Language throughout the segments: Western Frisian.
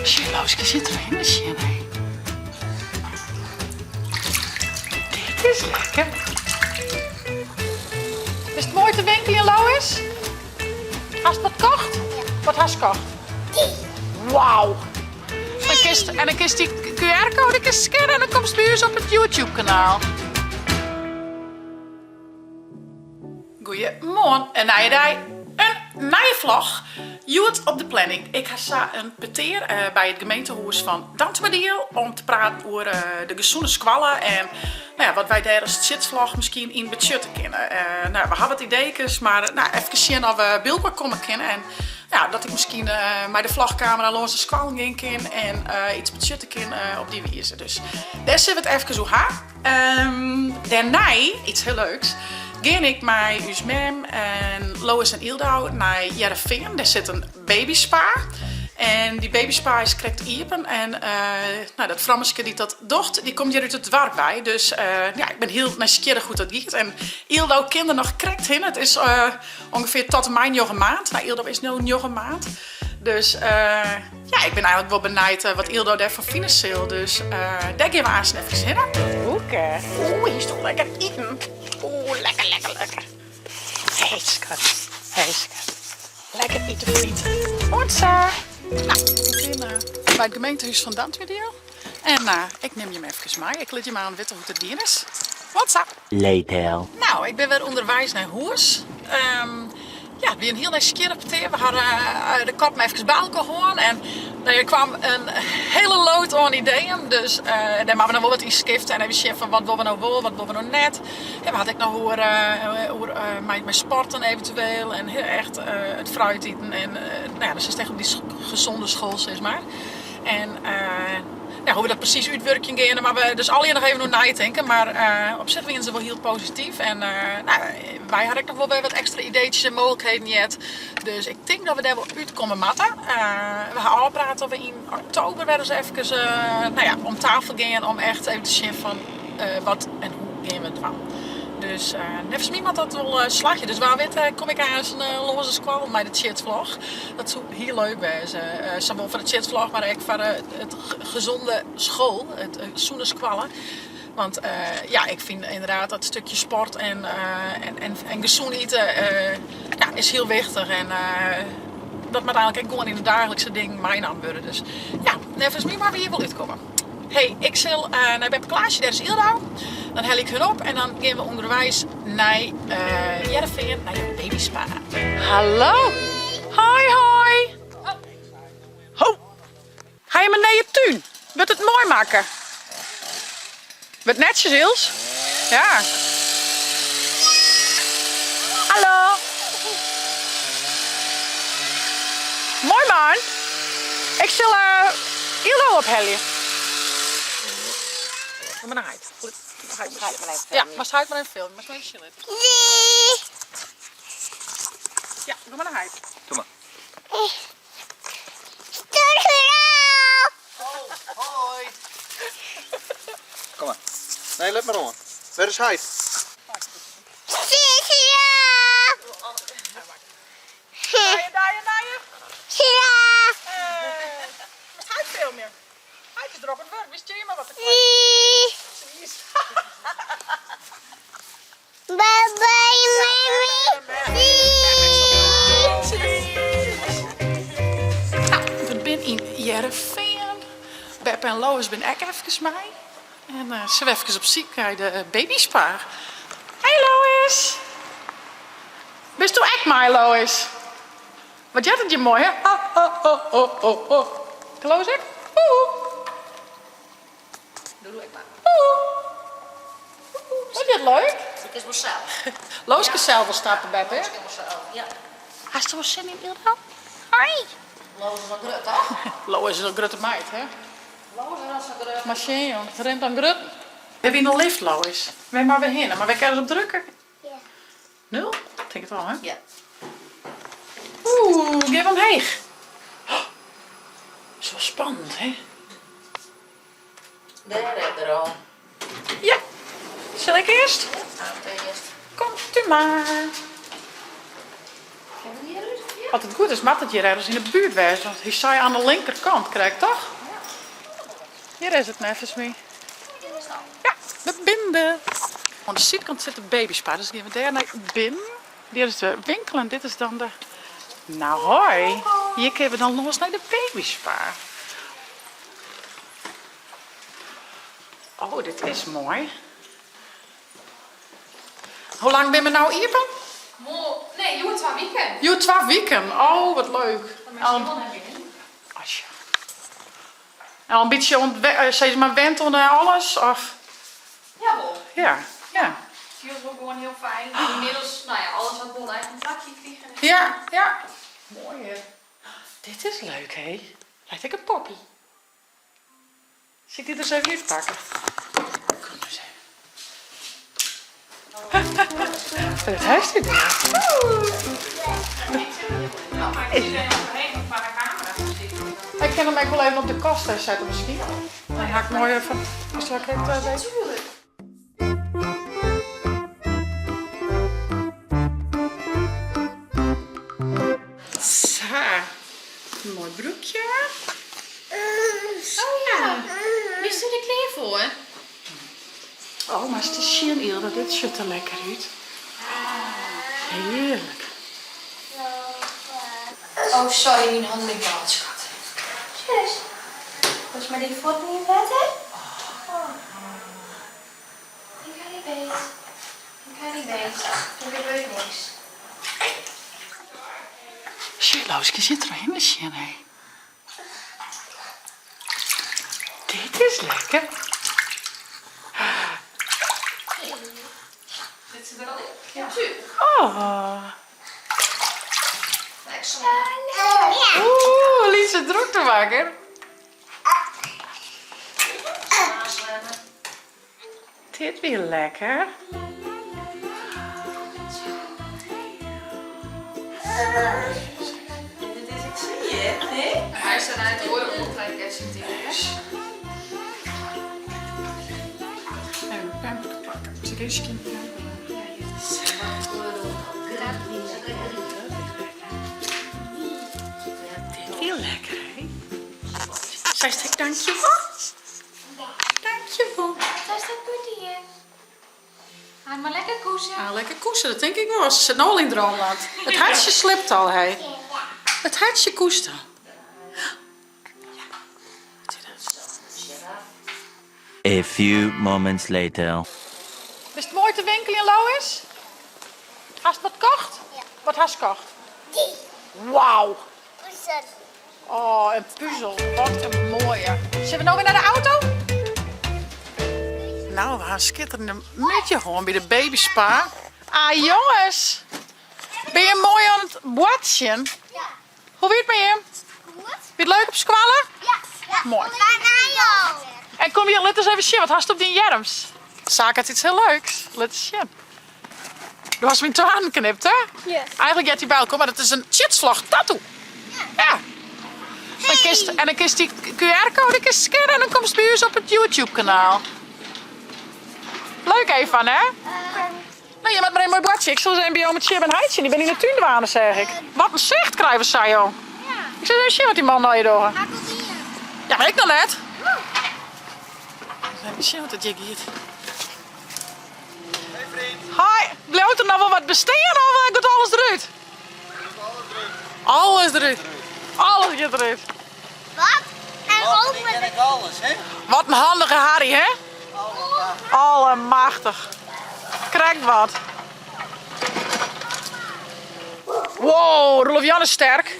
Sjoch, Looske sit der hinne sjen, hé. Dit is lekker. Is it moai te winkeljen, Lois? Hast wat kocht? Ja. Wat hast kocht? Wauw. Dan kinst, en dan kinst dy QR-code kinst scannen en dan komst by ús op it YouTube-kanaal. Goeiemoarn, in nije dei, in nije vlog. Hjoed op de planning. Ik ha sa in petear eh, by it gemeentehûs fan Dantumadiel om te praten oer eh, de gesûne skoalle en nou ja, wat wy dêr as tsjitsvlog miskien yn betsjutte kinne. Eh, nou, we ha wat ideekes, mar nou, efkes sjen of we by elkoar komme kinne en ja, dat ik miskien mei de vlogkamera lâns de skoallen gean kin en iets betsjutte kin op dy wize. Dus dêr sille we it efkes oer ha. Dêrnei, iets hiel leuks, gean ik mei ús mem en Lois en Yldau nei Hearrenfean. Dêr sit in babyspa. En dy babyspa is krekt iepen en nou, dat frommeske dy't dat docht, dy komt hjir út it doarp wei. Dus ja, ik bin hiel nijsgjirrich hoe't dat giet. En Yldau kin der noch krekt hinne. It is ongefear tot en mei njoggen maart. Nou, Yldau is no njoggen maart. Dus ja, ik bin eigenlik wol benijd wat Yldau dêrfan fine sil. Dus dêr gean we aanst efkes hinne. Oeke. Oeh, hier is toch lekker iten. Oeh, lekker, lekker, lekker. Hey, skat. Hey, skat. Lekker ite friet. Oant sa. Nou, ik bin by it gemeentehûs fan Dantumadiel. En ik nim jim efkes mei. Ik lit jim aan witte hoe't it gien is. Oant sa. Later. Nou, ik bin wer ûnderweis nei hûs. Ja, it wie in hiel nijsgjirrich petear. We ha de koppen efkes by elkoar hân en der kwam in hiele load oan ideeën. Dus dêr moatte we noch wol wat yn skifte en even sjen fan wat wolle we no wol, wat wolle we no net. En we ha it ek noch oer oer mei sporten eventueel en echt it fruit iten en no ja, dan sitst echt op dy gezonde school sis mar. En ja, hoe't we dat presys útwurkjen geane, moatte we dus allegear noch even oer neitinke. Mar op sich wiene se wol hiel posityf en no, wy ha ek noch wol wer wat ekstra ideetsjes en mooglikheden heard. Dus ik tink dat we dêr wol útkomme moatte. We ha ôfpraat dat we yn oktober wer ris efkes no ja, om tafel gean om echt even te sjen fan wat en hoe gean we it dwaan. Dus neffens my moat dat wol slagje. Dus wa wit kom ik aanst lâns de skoalle mei de tsjitvlog. Dat soe hiel leuk wêze. Sawol foar de tsjitvlog, mar ek foar it gezonde school, it sûne skoalle. Want ja, ik fyn ynderdaad dat stukje sport en gesûn ite ja, is hiel wichtich. En dat moat eigenlik ek gewoan yn de daaglikse dingen meinaam wurde. Dus ja, neffens my moatte we hjir wol útkomme. Hey, ik sil nei Beppe Klaasje, dêr is Yldau. Dan helje ik hun op en dan gean we ûnderweis nei Hearrenfean, nei de babyspa. Hallo! Hoi hoi! Ho! Ha jim in nije tún? Wurdt it moai makke? Wurdt netsjes, Ils? Ja. Hallo! Moai man! Ik sil Yldau ophelje. Kom mar nei heit. Ja, moatst heit mar even filmje. Moatst mar even sjen litte. Ja, kom mar nei heit. Doe mar. Hoi. Kom mar. Nee, lit mar oan. Wêr is heit? Nije dei, in nije. Moatst heit filmje. Heit is drok oan it wurk. Witst mar wat te kletsen. Bye bye mami. Nou, we binne yn Hearrenfean. Beppe en Lois binne ek efkes mei. En uh, se efkes op syk nei de babyspa. Hey Lois! Bisto ek mei, Lois? Wat heart it hjir moai, hè? Ho, ho, ho, ho, ho, ho. Kin Lois ek? Oeh. Doe ek mar. Wat is dit leuk? Ik is wol sels. Lois kin sels wol stappe, Beppe. Lois kin wol sels, ja. Hast der wol sin yn, Yldau? Hoi! Lois is al grut, toch? Lois is al grutte meid, hè? Lois is al sa grut. Mar sjen, jong, it rint oan grutten. We wiene in lift, Lois. Wêr moatte we hinne? Mar wêr kinne se op drukke? Ja. Nul? Tink it al, hè? Ja. Oeh, gean we omheech. Oh, is wol spannend, hè? Dêr is er al. Ja. Sil ik earst? Ja, earst. Komt u mar. Kin we hjir út? Ja. As it goed is, moat it hjir ergens yn 'e buert wêze, want hy sei aan de linkerkant krekt, toch? Hjir is it neffens my. Ja, we binne der. Oan de sydkant sit de babyspar, dus gean we dêr nei binnen. Hjir is de winkel en dit is dan de... Nou hoi, hjir kinne we dan los nei de babyspar. Oh, dit is moai. Hoe lang binne we no iepen? Nee, hjoed twa wiken. Hjoed twa wiken, oh wat leuk. En al in bytsje sis mar wend oan alles of? Jawol. Ja, ja. It fielt wol gewoan hiel fijn. Ynmiddels, no ja, alles hat wol in eigen plakje krigen. Ja, ja. Moai hear. Dit is leuk hé. Lijkt ek in poppy. Sil ik dy der ris even útpakke? Kom ris even. Wat heeft u daar? Ik kin him ek wol even op de kast sette miskien. Dan ha ik moai even, as ik krekt weet. Sa, in moai broekje. Oh ja, bist der klear foar? Oh, moatst ris sjen Ylda, dit sjocht der lekker út. Hearlik. Oh sorry, myn hannen binne kâld skat. Sus, was mei dyn fuotten yn it wetter? Ik ha dy beet. Ik ha dy beet. Der gebeurt niks. Sjoch, Looske sit derhinne sjen hé. Dit is lekker. Sit se der al yn? Ja. Oh. Oeh, lytse droktemakker. Dit wie lekker. Hy is dêrnei it oare oantrekkertsje tink ik. Even een pamperke pakken. Sil ik even skjin pamperen? Dit wie lekker, hè? Seist ek dankjewol? Dankjewol. Wat is dat goed hier? Ga maar lekker koesen. Ah, lekker koesen, dat tink ik wol. Se sit no al yn Droomland. It hartsje sliept al, hé. It hartsje koest al. A few moments later. Bist moai te winkeljen, Lois? Hast wat kocht? Ja. Wat hast kocht? Dy. Wauw. Puzzel. Oh, in puzel. Wat in moaie. Sille we no wer nei de auto? Nou, we ha in skitterende middei hân by de babyspa. Ah, jonges. Binne jim moai oan it boartsjen? Ja. Hoe wie it mei jim? Goed. Wie it leuk op skoalle? Ja. Moai. Moai. En kom hjir, lit ris even sjen, wat hast op dyn earms? Saak hat iets hiel leuks. Lit ris sjen. Do hast him yn twaen knipt, hè? Ja. Eigenlik heart dy by elkoar, mar it is in Tsjitsvlog tattoo. Ja. Dan kinst, en dan kinst dy QR-code kinst scannen en dan komst by ús op it YouTube-kanaal. Leuk Evan, hè? No, jim moatte mar even moai boartsje. Ik sil ris even by ome Tsjib en Heitsje, dy binne yn de tún dwaande, seach ik. Wat in sicht krije we sa, jong. Ik sil ris even sjen wat dy mannen allegear dogge. Ja, mar ik noch net. Even sjen wat it hjir giet. Hey vriend. Hoi, bliuwt der noch wol wat bestean of eh, giet alles derút? Alles derút. Alles giet derút. Wat? En Bovendien ken ik alles, hè? Wat in handige Harry, hè? Allemachtig. Krekt wat. Wow, Roelof Jan is sterk.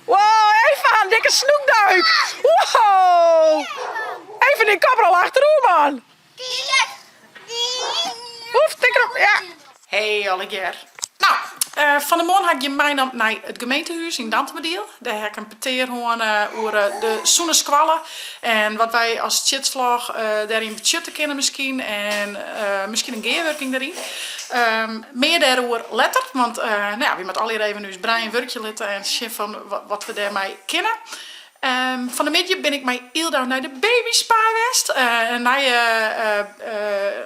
Wow, Eva, een dikke snoekduik. Wow. Even die kop er al achteroer, man. Oef, tik erop, ja. Hey allegear. Nou, fan 'e moarn ha ik jim meinaam nei it gemeentehûs yn Dantumadiel. Dêr ha ik in petear hân oer de sûne skoalle en wat wy as Tsjitsvlog dêryn betsjutte kinne miskien en miskien in gearwurking dêryn. Mear dêroer letter, want no ja, wy moatte allegear even ús brein wurkje litte en sjen fan wat we dêrmei kinne. Fan 'e middei bin ik mei Ylda nei de babyspa west. In nije,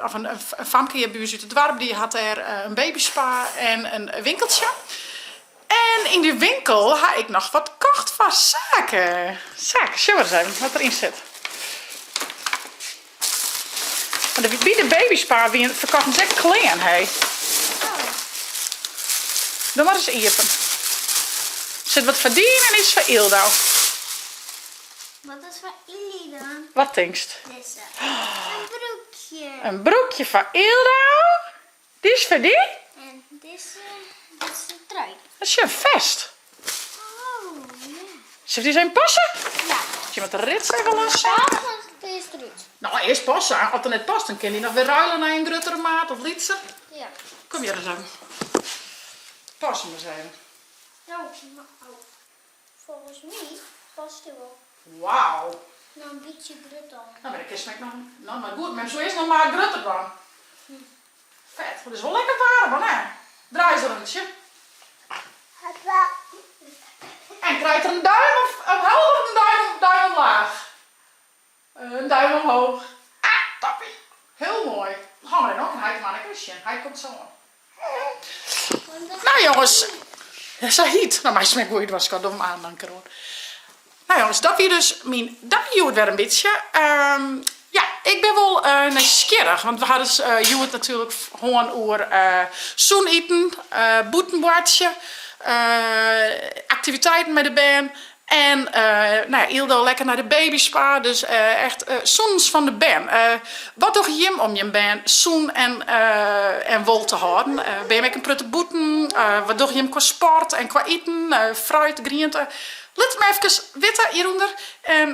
of in famke hjir by ús út it doarp, dy hat dêr in babyspa en in winkeltsje. En yn dy winkel ha ik noch wat kocht foar Sake. Sake, sjoch mar ris even wat deryn sit. Want by de babyspar wiene ferkochten se ek klean, hé. Doch mar ris iepen. Der sit wat foar dy yn en iets foar Yldo. Wat is foar Ylli dan? Wat tinkst? Dizze. In broekje. In broekje foar Yldo. Dy is foar dy. En dizze, dit is in trui. Dat is in fest. Oh, ja. Sil dy ris even passe? Ja. Je moat de rits even los. Pas earst derút. No, earst passe. As er net past, dan kin dy noch wer ruile nei in gruttere maat of lytser. Ja. Kom hjir ris even. Pas him ris even. No, no. Folgens my past dy wol. Wauw. No in bytsje grut dan. No, mar dan kinst him ek noch, no mar goed, mem soe earst noch mar grutter dwaan. Fet, it is wol lekker waarm, hè? Draai ris in rûntsje. En krijt er in duim omhoog of in duim, duim omlaach? In duim omhoog. Ah, toppie. Hiel moai. Hâld mar even op, heit man ek ris sjen. Hy komt sa oan. No jonges, sa hyt. No meist my goed dwaan, skat, doch him aan dan kear oan. No jonges, dat wie dus myn dei hjoed wer in bytsje. Ja, ik bin wol nijsgjirrich, want we ha dus hjoed natuerlik hân oer sûn iten, bûten boartsje, aktiviteiten mei de bern. En nou ja, Yldo lekker nei de babyspa, dus echt sûnens fan de bern. Wat dogge jim om jim bern sûn en wol te hâlden? Binne jim ek in protte bûten? Wat dogge jim kwa sport en kwa iten, fruit, griente? Lit it my efkes witte hjirûnder. En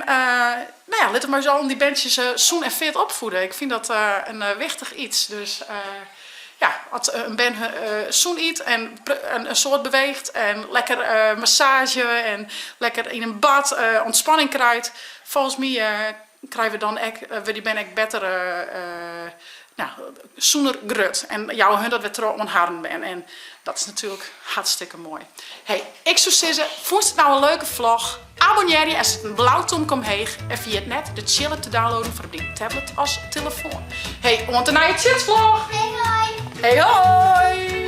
nou ja, litte we mei ús allen dy berntsjes sûn en fit opfiede. Ik fyn dat in wichtich yts. Dus ja, as in bern sûn yt en in soad beweecht en lekker massaazje en lekker yn in bad ûntspanning krijt, folgens my krije we dan ek, wurde dy bern ek better, no, sûner grut. En jouwe hun dat wer troch oan harren bern. En dat is natuerlik hartstikke moai. Hey, ik soe sizze, fûnst it no in leuke vlog? Abonnearje en set in blau tomke omheech. En ferjit net de Tsjillet te downloaden foar op dyn tablet as telefoan. Hey, oant de nije Tsjitsvlog! Hey hoi! Hey hoi!